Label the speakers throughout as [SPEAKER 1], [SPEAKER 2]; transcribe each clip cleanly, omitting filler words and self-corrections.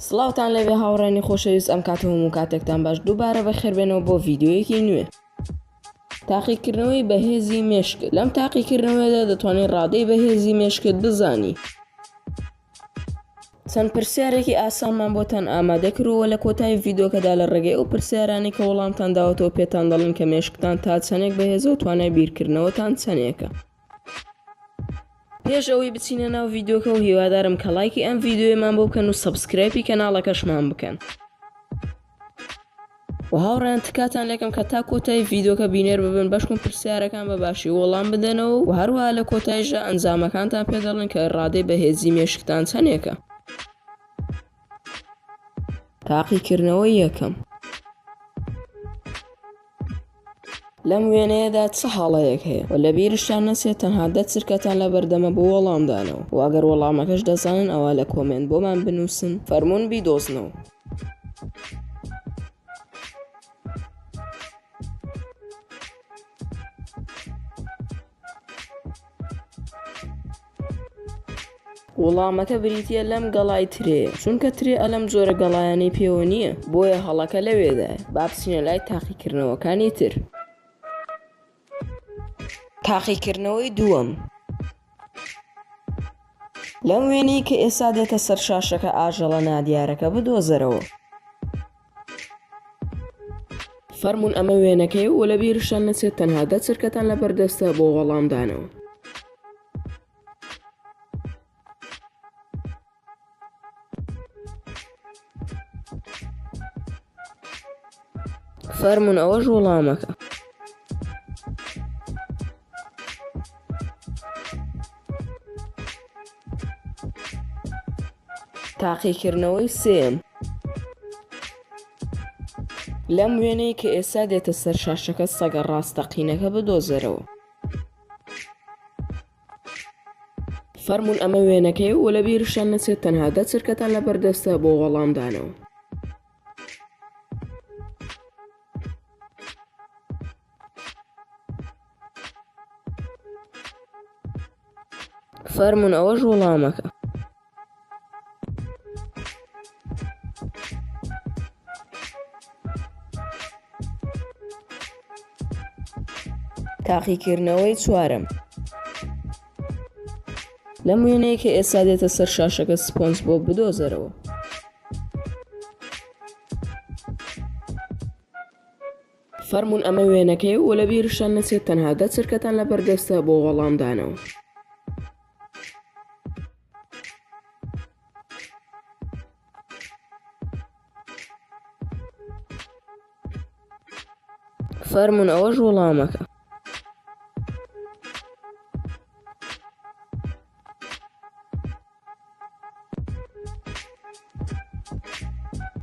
[SPEAKER 1] سڵاوتان لێبێ هاوڕێیانی خۆشەویست ئەم کات و هەموو کاتێکتان باش دووبارە بەخێربێنەوە بۆ ڤیدیۆیەکی نوێ. تاقیکردنەوەی بەهێزی مێشکت لەم تاقیکردنەوەیەدا دەتوانی ڕادەی بەهێزی مێشکت بزانی. چەند پرسیارێکی ئاسانمان بۆتان ئامادە کردووە لە کۆتایی ڤیدیۆکەدا لە ڕێگەی ئەو پرسیارانەی کە وەڵامتان داوەتەوە پێتان دەڵێن کە مێشکتان تا چەندێک بەهێزە و توانای بیرکردنەوەتان چەندێکە. پێش ئەوەی بچینە ناو ڤیدیۆکە و هیوادارم کە ڵایکی ئەم ڤیدیۆیەمان بۆ بکەن و subscribe ی کەناڵەکەشمان بکەن. و هاوڕێیان تکاتان لێکەم کە تا کۆتایی ڤیدیۆکە بینەر ببن بەشکم پرسیارەکان بە باشی وەڵام بدەنەوە و هەروەها لە کۆتاییشدا ئەنجامەکانتان پێ دەڵێن کە ڕادەی بەهێزی مێشکتان چەندێکە. تاقیکردنەوەی یەکەم. لەم وێنەیەدا چ هەڵەیەک هەیە؟ وە لەبیرشتان نەچێت تەنها دە چرکەتان لەبەردەمە بۆ وەڵامدانەوە وە ئەگەر وەڵامەکەش دەزانن ئەوا لە کۆمێنت بۆمان بنووسن فەرموون بیدۆزنەوە. وڵامەکە بریتییە لەم گەڵای ترێیە، چونکە ترێ ئەلەم جۆرە گەڵایانەی پێوە نییە، بۆیە هەڵەکە لەوێدایە. با بچینە لای تاقیکردنەوەکانی تر. تاقیکردنەوەی دووەم. لەم وێنەی کە ئێستا دێتە سەر شاشەکە ئاژەڵە نادیارەکە بدۆزەرەوە. فەرموون ئەمە وێنەکەیە و لەبیرشتان نەچێت تەنها دە چرکەتان لەبەردەستە بۆ وەڵامدانەوە. فەرموون ئەوەش وەڵامەکە. تاقیکردنەوەی سێیەم. لەم وێنەی کە ئێستا دێتە سەر شاشەکە سەگە ڕاستەقینەکە بدۆزەرەوە. فەرموون ئەمە وێنەکەی و لە بیرشتان نەچێت تەنها دە چرکەتان لەبەردەستە بۆ وەڵامدانەوە. فەرموون ئەوەش وەڵامەکە. تاقیکردنەوەی چوارەم. لەم وێنەیە کە ئێستا دێتە سەر شاشەکە سپۆنج بۆب بدۆزەرەوە. فەرموون ئەمە وێنەکەیە و لەبیرشتان نەچێت تەنها دە چرکەتان لەبەردەستە بۆ وەڵامدانەوە. فەرموون ئەوەش وەڵامەکە.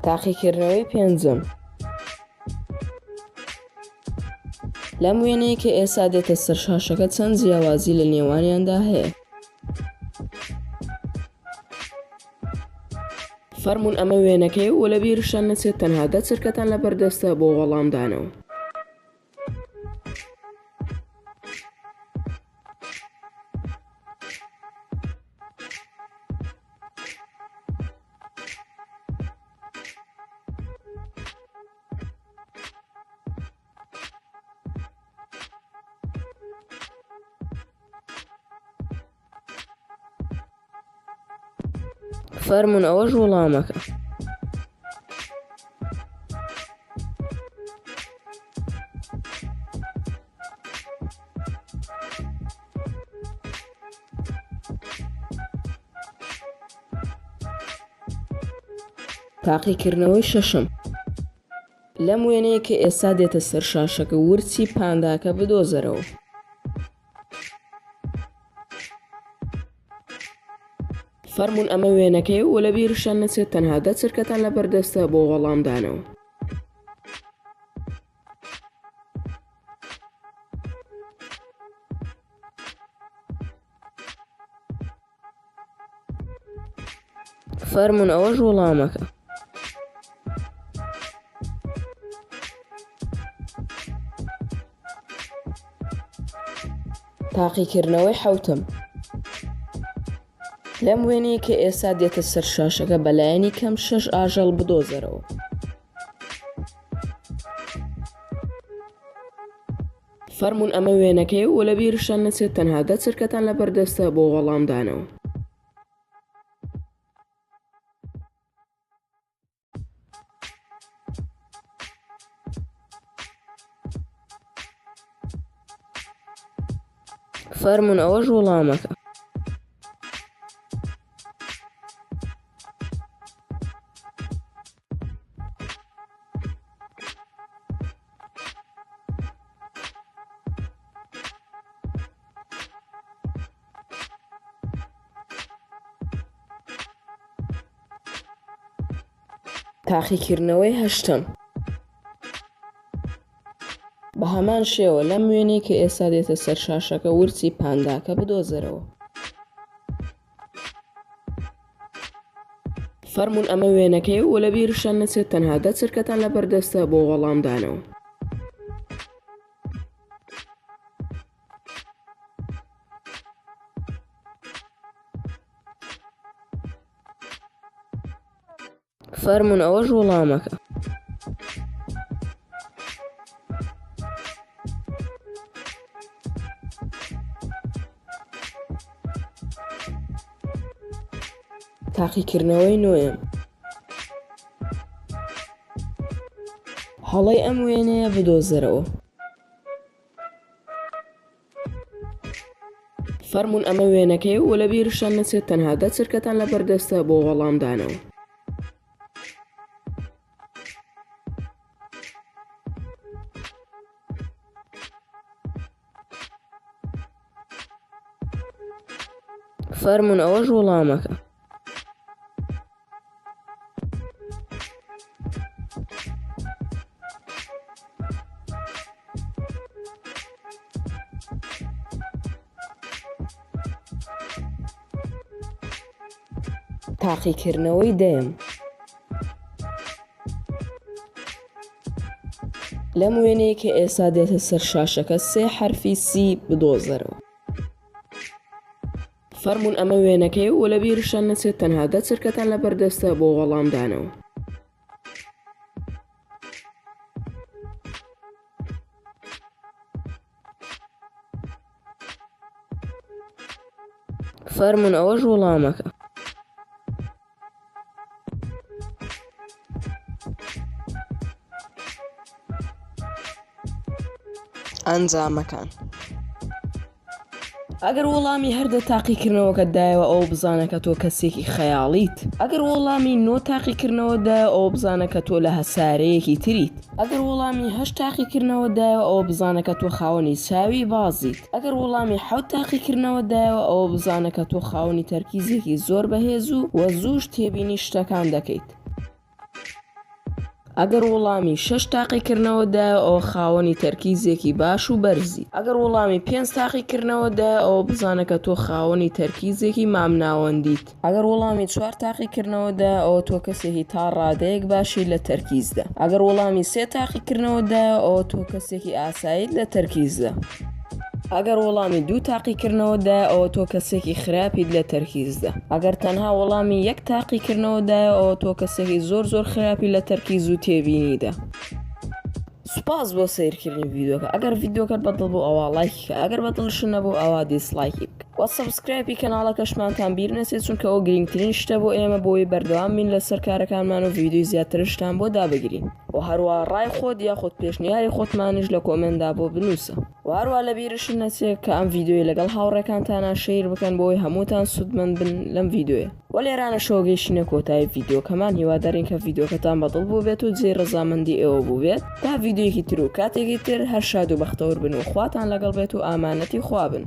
[SPEAKER 1] تاقیکردنەوەی پێنجەم. لەم وێنەیە کە ئێستا دێتە سەر شاشەکە چەند جیاوازی لە نێوانیاندا هەیە. فەرموون ئەمە وێنەکەی و لە بیرشتان نەچێت تەنها دە چرکەتان لەبەردەستە بۆ وەڵامدانەوە. فەرموون ئەوەش وەڵامەکە. تاقیکردنەوەی شەشەم. لەم وێنەیە کە ئێستا دێتە سەر شاشەکە ورچی پانداکە بدۆزەرەوە. فەرموون ئەمە وێنەکەیە و لەبیرشتان نەچێت تەنها دە چرکەتان لەبەردەستە بۆ وەڵامدانەوە. فەرموون ئەوەش وەڵامەکە. تاقیکردنەوەی حەوتەم. لەم وێنەیە کە ئێستا دێتە سەر شاشەکە بەلایەنی کەم شەش ئاژەڵ بدۆزەرەوە. فەرموون ئەمە وێنەکەیە و لەبیرشتان نەچێت تەنها دە چرکەتان لەبەردەستە بۆ وەڵامدانەوە. فەرموون ئەوەش وەڵامەکە. تاقیکردنەوەی هەشتەم بە هەمان شێوە لەم وێنەی کە ئێستا دێتە سەر شاشەکە ورچی پانداکە بدۆزەرەوە. فەرموون ئەمە وێنەکەیە و لەبیرشتان نەچێت تەنها دە چرکەتان لەبەردەستە بۆ وەڵامدانەوە. فەرموون ئەوەش وەڵامەکە. تاقیکردنەوەی نۆیەم هەڵەی ئەم وێنەیە بدۆزەرەوە. فەرموون ئەمە وێنەکەیە و لەبیرشتان نەچێت تەنها دە چرکەتان لەبەردەستە بۆ وەڵامدانەوە. فەرموون ئەوەش وەڵامەکە. تاقیکردنەوەی دەیەم لەم وێنەیە کە ئێستا دێتە سەر شاشەکە سێ حەرفی سی بدۆزەرەوە. فەرموون ئەمە وێنەکەیە و لەبیرشتان نەچێت تەنها دە چرکەتان لەبەردەستە بۆ وەڵامدانەوە. فەرموون ئەوەش وەڵامەکە. ئەنجامەکان. ئەگەر وەڵامی هەردە تاقیکردنەوەکەت دایەوە ئەوە بزانە کە تۆ کەسێکی خەیاڵیت. ئەگەر وەڵامی نۆ تاقیکردنەوەت دایەوە ئەوە بزانە کە تۆ لە هەسارەیەکی تریت. ئەگەر وەڵامی هەشت تاقیکردنەوەت دایەوە ئەوە بزانە کە تۆ خاوەنی چاوی بازیت. ئەگەر وەڵامی حەوت تاقیکردنەوەت دایەوە ئەوە بزانە کە تۆ خاوەنی تەرکیزێکی زۆر بەهێز و وە زووش تێبینی شتەکان دەکەیت. ئەگەر وەڵامی شەش تاقیکردنەوەت دایەوە ئەوە خاوەنی تەرکیزێکی باش و بەرزیت. ئەگەر وەڵامی پێنج تاقیکردنەوەت دایەوە ئەوە بزانە کە تۆ خاوەنی تەرکیزێکی مامناوەندیت. ئەگەر وەڵامی چوار تاقیکردنەوەت دایەوە ئەوە تۆ کەسێکی تا ڕادەیەک باشی لە تەرکیزدا. ئەگەر وەڵامی سێ تاقیکردنەوەت دایەوە ئەوە تۆ کەسێکی ئاساییت لە تەرکیزدا. ئەگەر وەڵامی دوو تاقیکردنەوەت دایەوە ئەوە تۆ کەسێکی خراپیت لە تەرکیزدا. ئەگەر تەنها وەڵامی یەک تاقیکردنەوەت دایەوە ئەوە تۆ کەسێکی زۆر زۆر خراپی لە تەرکیز و تێبینیدا. سوپاس بۆ سەیرکردنی ڤیدیۆکە ئەگەر ڤیدیۆکەت بەدڵ بوو ئەوا ڵایکی کە ئەگەر بەدڵشت نەبوو ئەوا dislike ی بکە وە subscribe ی کەناڵەکەشمانتان بیر نەچێت چونکە ئەوە گرنگترین شتە بۆ ئێمە بۆی بەردەوام بین لەسەر کارەکانمان و ڤیدیۆی زیاترشتان بۆ دابگرین وە هەروە ڕای خۆت یاخود پێشنیاری خۆتمانیش لە comment دا بۆ بنووسە وە هەروە لە بیرشت نەچێت کە ئەم ڤیدیۆی لەگەڵ هاوڕێکانتانا share بکەن بۆی هەمووتان سوودمەند بن لەم ڤیدیۆیە. وە لێرانەشەوە گەیشتینە کۆتایی ڤیدیۆکەمان هیوادارین کە ڤیدیۆکەتان بەدڵ بووبێت و جێی ڕەزامەندی ئێوە بووبێت تا ڤیدیۆیەکی تر و کاتێکی تر هەر شاد و بەختەوەر بن و خواتان لەگەڵ بێت و ئامانەتی خوا بن.